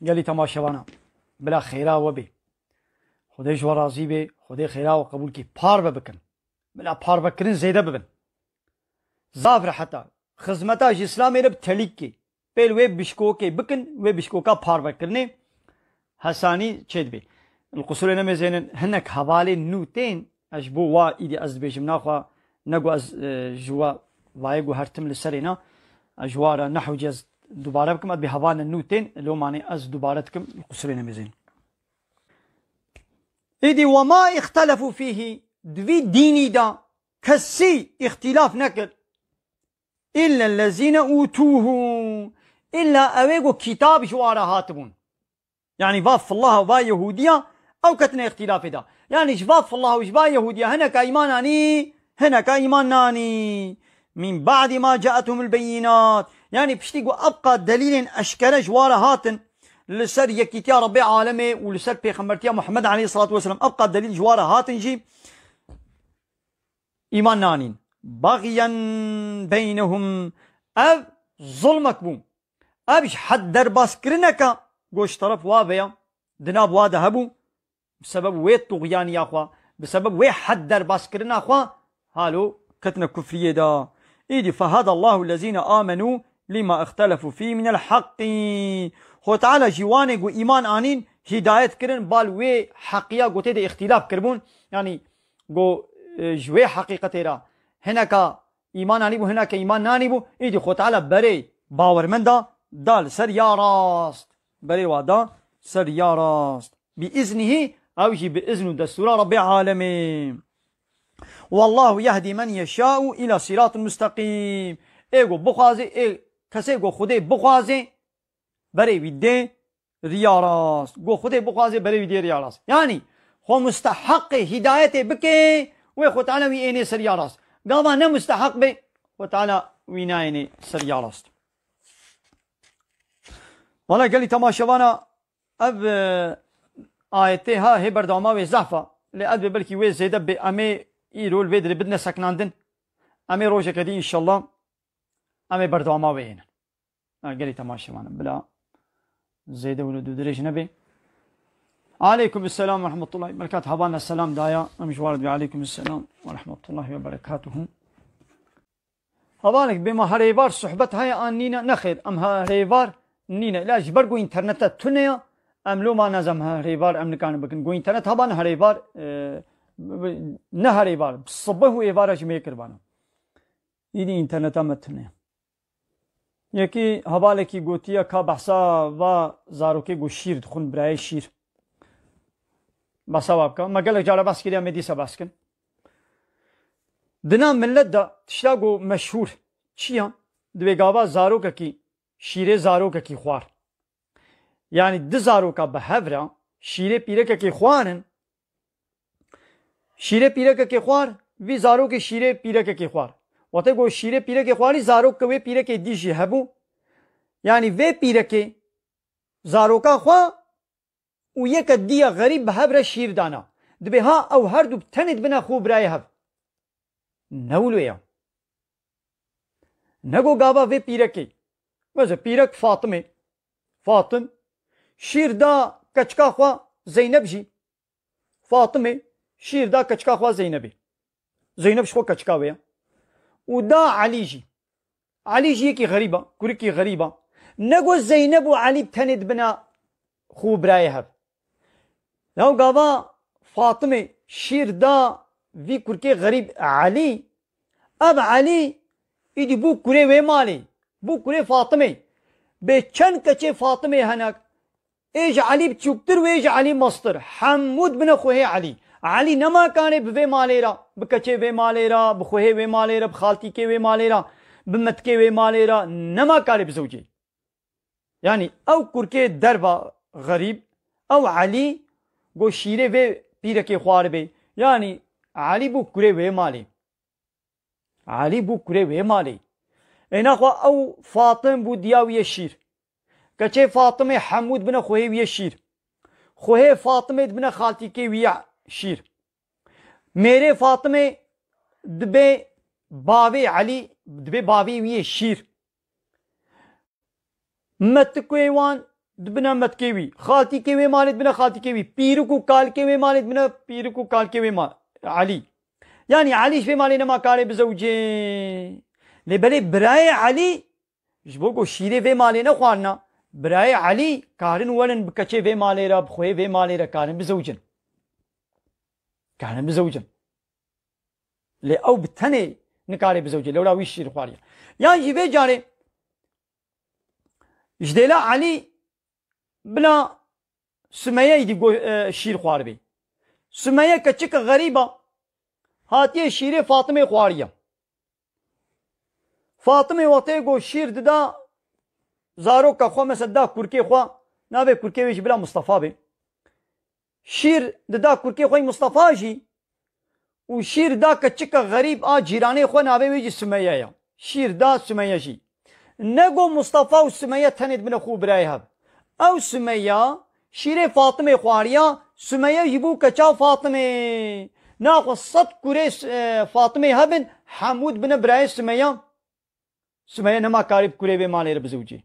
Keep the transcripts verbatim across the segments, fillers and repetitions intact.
Gelî temaşevana, bila xêra we bê. Xwedê ji we razî bê, Xwedê xêra we qebûl kî. Parve bikin. Bila parvekirin zêde bibin. Zaf re heta xizmeta ji Îslamê re bi telîk kê. Pêl wê bişkokê bikin, wê bişkoka parvekirinê hesanî çêdibê. Li qusûrê nemêzênin, hinek hevalên nû tên, ez ji bo wa îdî ez dibêjim naxwe, ne ku ez, e, ji we vayê ku her tim li serê ne, ez ji wa re nehewcî ez dubare bikim, ez bê hevalên nû tên, lomanê ez dubare dikim, li qusûrê nemêzênin. Îdî وما اختلفوا فيه, di vî dînî de kesî îxtîlaf nekir. إلا الذين أوتوه. Îlla ewê ku kitab ji wa re hatibûn. Yanî va fillaha, va Yehûdiya, ew ketine îxtîlafê de. Yanî ji va fillaha û ji va Yehûdiya hineka îman anî, hineka îman nanî. من بعد ما جاءتهم البينات. Yanî piştî ku ebqa delîlên eşkere ji wa re hatin, li ser yekîtiya Rebbê alemê û li ser pêxembertiya Muhammed aleyhissalatu vesselam ebqa delîl ji wa re hatin jî, îman nanîn. بغيا بينهم. Ev zulmek bû. Ev ji hed derbaskirineke ku ji teref wa ve ya, di nav wa de hebû, bi sebeb wê tuxyaniya xwe, bi sebeb wê hed derbaskirina xwe, halo ketine kufriyê de. Îdî فهدى الله الذين آمنوا لما اختلفوا فيه من الحق. Xwe Teala jî wanê ku îman anîn hîdayet kirin, bal wê heqiya ku tê de îxtîlaf kiribûn, yanî ku, e, ji wê heqîqetê re hineka îman anîbû, hineke îman nanîbû, îdî Xwe Teala berê bawermenda da li ser ya rast. Berê wa da ser ya rast. بإذنه, ew jî bi izn û destûra Rebbê alemê. والله يهدي من يشاء إلى صراط مستقيم. Ê ku bixwaze, ê kesê ku Xwedê bixwaze, berê wî dê riya rast. Ku Xwedê bixwaze, berê wî dê riya rast. Yanî, xwe musteheqê hîdayetê bike, wê Xwe Teala wî ênê ser ya rast. Gava ne musteheq be, Xwe Teala wî nayênê ser ya rast. Wala gelî temaşevana, ev, e, ayetê ha hê berdewama wê zehf a. Lê ez dibê belkî wê zêde bê, em ê îro li vê dirê bidine seknandin. Em ê rojeke dî înşallah em ê berdewama wê hênin. Ha, gelî temaşevana, bila zêde wilo dûdirêj nebe. Aleykum selam ve rahmetullahi ve berekat. Havana selam daya. Em ji war dibê aleykum selam ve rahmetullahi ve berekatuhu. Hevalek bê me herêvar sohbet heye an nîne? Nexêr, em herêvar nîne. La ji ber ku înterneta tune ya, em loma nez em herêvar em nikarin bikin. Ku înternet heba ne herêvar, e, ne herêvar, sibih û êvara ji me kiribana. Îdî înterneta me tune ya. Yekî hevalekî gotiye ka behsa va zarokê ku şîr dixwin, birayê şîr. Behsa wa bike. Me gelek cara behs kiriye, em ê dîsa behs kin. Di nav milet de tişta ku meşhûr çi ya? Divê gava zarokekî şîrê zarokekî xwar. Yanî du zaroka bi hev re şîrê pîrekekî xwarin. Şîrê pîrekekê xwar, vî zarokê şîrê pîrekekê xwar. Wextê ku şîrê pîrekê xwarî, zarok ke wê pîrekê dî jî hebû. Yanî vê pîrekê zaroka xwe û yeke dî ya xerîb bi hev re şîr dana. Dibê ha ew her du bi tenê dibine xwe û birayê hev. Ne wilo ya. Ne ku gava vê pîrekê. Mesela pîrek Fatimê. Fatim şîr da keçika xwe Zeyneb jî. Fatimê şîr da keçika xwe Zeynebê. Zeyneb ji xwe keçika wê ye. Û da Elî jî. Elî jî yekî xerîb e, kurikî xerîb e. Ne ku Zeyneb û Elî bi tenê dibine xwe û birayê hev. Yaw gava Fatimê şîr da vî kurkê xerîb Elî. Ev Elî îdî bû kurê wê malê. Bû kurê Fatimê. Bê çend keçê Fatimê hene, ê ji Elî biçûktir û ê ji Elî mestir. Hemû dibine xwehê Elî. Elî nema karê bi vê malê re, bi keçê vê malê re, bi xwehê wê malê re, bi xaltîkê wê malê re, bi metikê wê malê re, nema karê bizewcê. Yanî ew kurkê derva xerîb, ew Elî, ku şîrê vê pîrekê xwaribê. Yanî Elî bû kurê wê malê. Elî bû kurê wê malê. Ê naxwe ew Fatim bû diya wî ye şîr. Keçê Fatimê hemû dibine xwehê wî ye şîr. Xwehê Fatimê dibine xaltîkê wî ye şîr. Mêrê Fatimê dibe bavê Elî, dibe bavê wî yê şîr. Metikê wan dibine metkê wî. Xaltîkê wê malê dibine xaltîkê wî. Pîrik û kalkê wê malê dibine pîrik û kalkê wê ma-, Elî. Yanî Elî ji vê malê nema karê bizewicê. Lê belê birayê Elî ji bo ku şîrê vê malê nexwarina, birayê Elî karin werin bi keçê vê malê re, bi xweyê vê malê re karin bizewicin. Karin bizewicin. Lê ew bi tenê nikare bizewicê. Lewra wî şîr xwariye. Yan jî vê carê ji dêla Elî bila Sumeyeyê dî go-, e, şîr xwaribê. Sumeye keçika xerîba hatiye şîrê Fatimê xwariye. Fatimê wextê ku şîr dida zaroka xwe, mesela da kurkê xwe, navê kurkê wê jî bila Mustafa bê. Şîr dida kurkê xwe Mustafa jî û şîr da keçika xerîb a cîranê xwe, navê wê jî Sumeye ye. Şîr da Sumeye jî. Ne got Mustafa û Sumeye tenê dibine xwe û birayê hev. Ew Sumeya şîrê Fatimê xwariya, Sumeye jî bû keça Fatimê. Naxwe sed kurê, e, Fatimê hebin, hemû dibine birayê Sumeya. Sumeye nema karî bi kurê vê malê re bizewicê.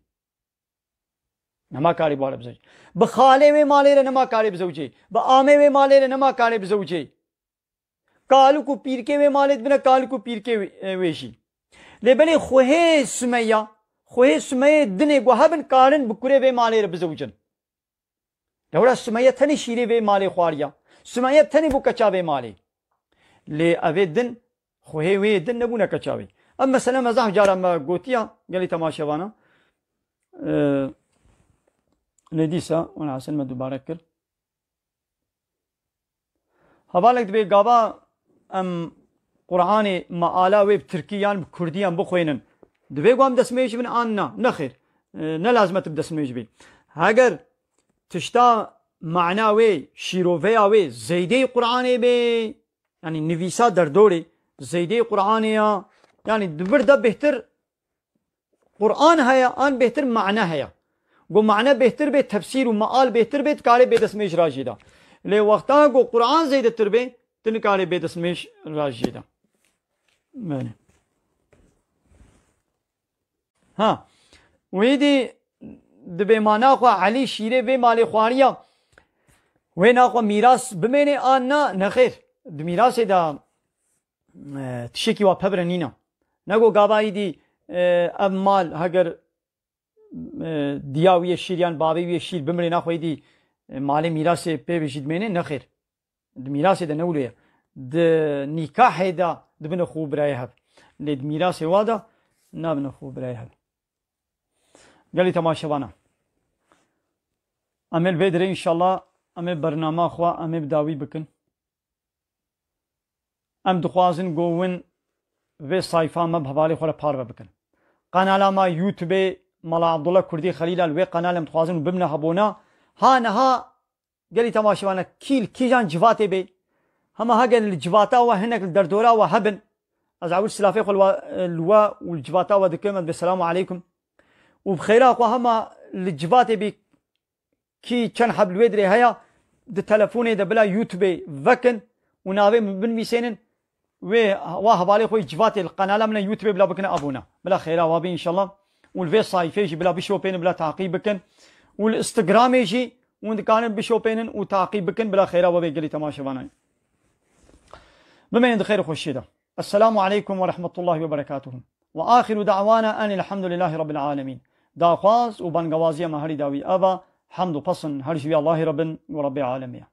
Nema karî bi wale bizewicê. Bi xalê wê malê re nema karê bizewicê. Bi amê wê malê re nema karê bizewicê. Kalik û pîrkê wê malê dibine kalik û pîrkê wê, e, wê jî. Lê belê xwehê Sumeya, xwehê Sumeyê dinê ku hebin karin bi kurê vê malê re bizewicin. Lewra Sumeye tenê şîrê vê malê xwariya. Sumeye tenê bû keça vê malê. Lê evê din, xwehê wê din nebûne keça wê. Ev mesele me zehf cara me gotiya gelî temaşevana. Ee, lê dîsa, wana Hesen me dubare kir. Hevalek dibê gava em Qur'anê meala wê bi tirkî yan bi kurdî yan bixwînin. Divê ku em destmêj bin an na? Nexêr. E, ne lazim e tu bi destmêj bî. Heger tişta mana wê, şîroveya wê, zeydeyê Qur'anê bê, yanî nivîsa derdorê, zeydeyê Qur'anê ya, yanî di vir de bêhtir Qur'an heye, an bêhtir mane heye. Ku mane bêhtir bê, tefsîr û meal bêhtir bê, dikarê bê destmêj ra jî da. Lê wexta ku Qur'an zêdetir bê, tu nikarê bê destmêj ra jî da. Belê. Ha. Wî dî dibê mana xwe Elî şîrê vê malê xwariya. Wê naxwe mîras bimênê an na? Nexêr. Di mîrasê de, e, tişekî wa pebire nîna. Nego gava îdî, e, ev mal heger, e, diya wî yê şîr yan bavê wî yê şîr bimrê naxwe îdî, e, malê mîrasê pê ve jî dimênê? Nexêr. Di mîrasê de ne wilo ye. Di nîkahê de dibine xwe û birayê hev. Lê di mîrasê wa de nabine xwe û birayê hev. Gelî temaşevana. Em ê li vê dirê înşallah em ê bernama xwe em ê bi dawî bikin. Em dixwazin ku win vê sayfa me bi hevalê xwe re parve bikin. Qenala me YouTubeê Mala Abdullah Kurdî Xelîla, li wê qenalê em dixwazin û bimne hebûna. Ha niha gelî temaşevana kî li kîjan civatê bê. Hema heger li civata we hinek li derdora we hebin. Ez ewil silafê xwe li we, li we û li civata we dikim, ez dibê selamu aleykum. Û bi xêra xwe hema li civatê bî kî çend heb li wê dirê heye, di telefonê de bila YouTubeê vekin û navê min binivîsênin, wê wa hevalê xwe yê civatê li qenala min a YouTubeê bila bikine abone. Bila xêra wa bê înşallah. Û li vê sayfê jî bila bişopênin, bila taqîb bikin. Û li Instagramê jî hûn dikarin bişopênin û taqîb bikin, bila xêra we bê gelî temaşevanan. Bimeynin di xêr û xweşiyê de. Esselamu aleykum ve rahmetullahi ve berekatuhu. Ve axiru da'wana enil hamdülillahi rabbil alemin. Daxwaz û bangewaziya me herî dawî ev a, hemd û pesin her ji wî Allahî re bin û Rebbê alemê ye.